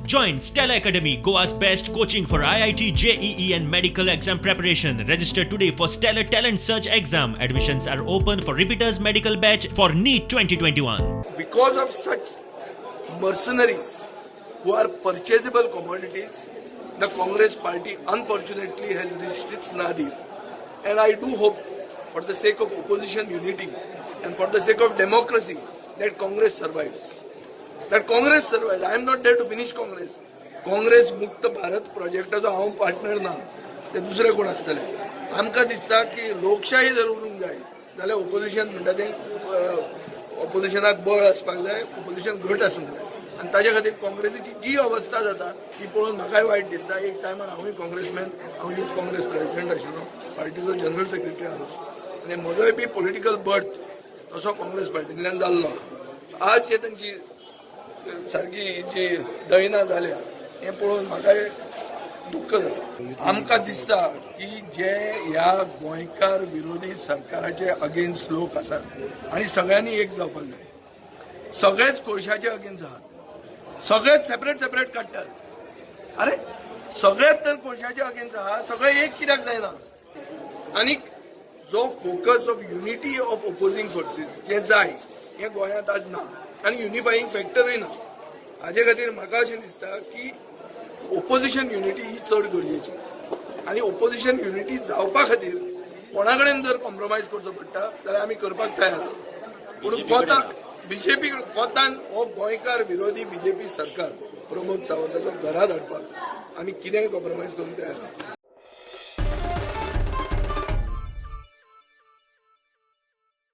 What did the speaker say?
Join Stellar Academy, Goa's best coaching for IIT, JEE and medical exam preparation. Register today for Stellar Talent Search exam. Admissions are open for repeaters medical batch for NEET 2021. Because of such mercenaries who are purchasable commodities, the Congress party unfortunately has reached its nadir. And I do hope, for the sake of opposition unity and for the sake of democracy, that Congress survives. That Congress survives. I am not there to finish Congress. Congress मुक्त भारत प्रोजेक्टाचो हांव partner ना, ते दुसरे कोण आसतले. आमकां दिसता की लोकशाही जर उरूंक जाय जाल्यार ओपोजिशन म्हणटा तें ऑपोजिशनाक बळ आसपाक जाय, ओपोजिशन घट आसूंक जाय. आनी ताजे खातीर काँग्रेसीची जी अवस्था जाता ती पळोवन म्हाकाय वायट दिसता. एक टायमार हांवूय काँग्रेसमॅन, हांव युथ काँग्रेस प्रेसिडेंट आशिल्लो, पार्टीचो जनरल सेक्रेटरी आसलो आनी म्हजोय बी पॉलिटिकल बर्थ तसो काँग्रेस पार्टींतल्यान जाल्लो आहा. आज जे तांची सारकी जी दैना जाल्या हें पळोवन म्हाकाय दुख्ख जालां. आमकां दिसता की जे ह्या गोंयकार विरोधी सरकाराचे अगेन्स्ट लोक आसात आनी सगळ्यांनी एक जावपाक जाय. सगळेच कोळशाचे अगेन्स्ट आहात, सगळेच सेपरेट सेपरेट काडटात. अरे, सगळेच तर कोळशाचे अगेन्स्ट आहात, सगळे एक कित्याक जायना? आनी जो focus of unity of opposing forces जे जाय हें गोंयांत आज ना आनी युनिफाईंग फॅक्टरूय ना. हाजे खातीर म्हाका अशें दिसता की ओपोजिशन युनिटी ही चड गरजेची आनी ओपोजिशन युनिटी जावपा खातीर कोणा कडेन जर कॉम्प्रोमायज करचो पडटा जाल्यार आमी करपाक तयार आसा. पूण कोता बीजेपी कोतान हो गोंयकार विरोधी बीजेपी सरकार प्रमोद सावंताचो घरा धाडपाक आमी कितेंय कॉम्प्रोमायज करूंक तयार आसा.